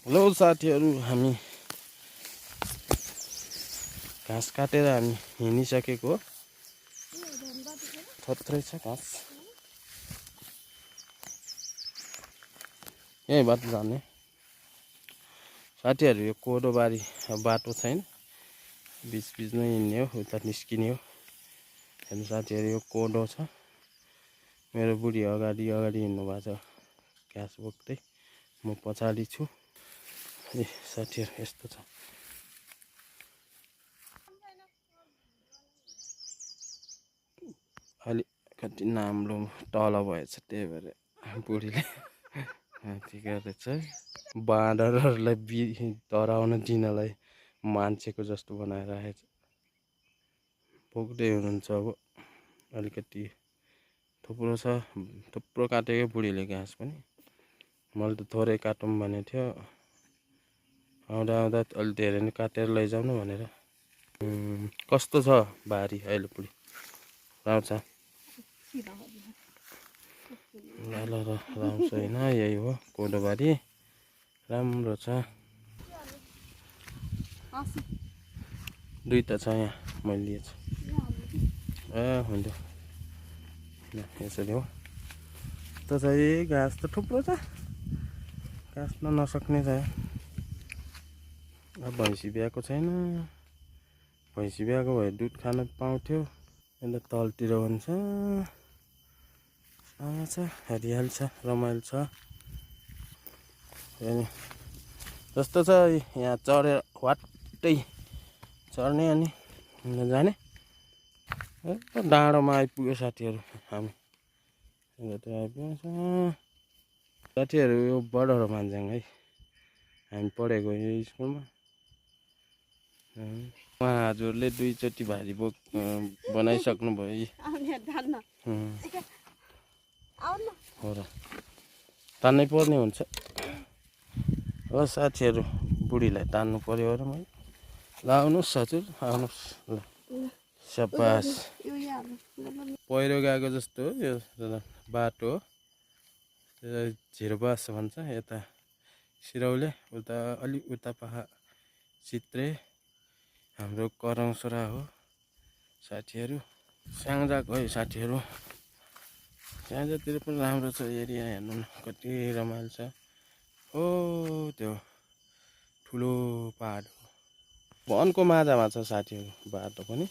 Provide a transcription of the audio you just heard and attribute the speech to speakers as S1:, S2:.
S1: Hello साथीहरू, हामी घाँस काटेर हामी हिँडिसकेको हो। थत्रै छ घाँस, यहीँबाट जाने साथीहरू। यो कोदोबारी बाटो छैन, बिचमा हिँड्ने हो, उता निस्किने हो। हेर्नु साथीहरू, यो कोदो छ। मेरो बुढी अगाडि हिँड्नु भएको छ घाँस बोक्दै, म पछाडि छु। ए साथीहरू, यस्तो छ। अलिकति नाम्लो तल भएछ, त्यही भएर बुढीले माथि गरेछ। बाँदरहरूलाई डराउन दिनलाई मान्छेको जस्तो बनाएर राखेछ। बोक्दै हुनुहुन्छ अब। अलिकति थुप्रो छ, थुप्रो काटेको बुढीले घाँस पनि। मैले त थोरै काटौँ भनेको थियो, आउँदा अलि धेरै नै काटेर लैजाउनु भनेर। कस्तो छ बारी अहिले बुढी? राम्रो छ? ल राम्रो छैन, यही हो कोदोबारी, राम्रो छ। दुईटा छ यहाँ, मैले लिएछु। हुन्छ, यसरी हो त चाहिँ। घाँस त थुप्रो छ, काट्न नसक्ने छ। अब भैँसी ब्याएको छैन, भैँसी ब्याएको भए दुध खान पाउँथ्यो। यसले तलतिर हुन्छ, छ हरियाली छ, रमाइलो छ। जस्तो छ यहाँ चढेर वाट्टै चढ्ने अनि जाने। डाँडोमा आइपुग्यो साथीहरू हामी। साथीहरू, यो बडहरू मान्छन् है, हामी पढेको यो स्कुलमा। उहाँ हजुरले दुईचोटि भारी बनाइसक्नु भयो। हो र, तान्नै पर्ने हुन्छ हो साथीहरू। बुढीलाई तान्नु पर्यो र मैले। ल आउनुहोस् हजुर, आउनुहोस्। ल सबास। पहिरो गएको जस्तो हो यो बाटो हो, झिरो बास भन्छ यता सिरौले, उता अलि उता चित्रे हाम्रो करङसरा हो साथीहरू। स्याङ्जाको है साथीहरू, स्याङ्जातिर पनि राम्रो छ एरिया। हेर्नु न कति रमाइलो छ। हो त्यो ठुलो पहाड हो, वनको माझमा छ साथीहरू बाटो पनि।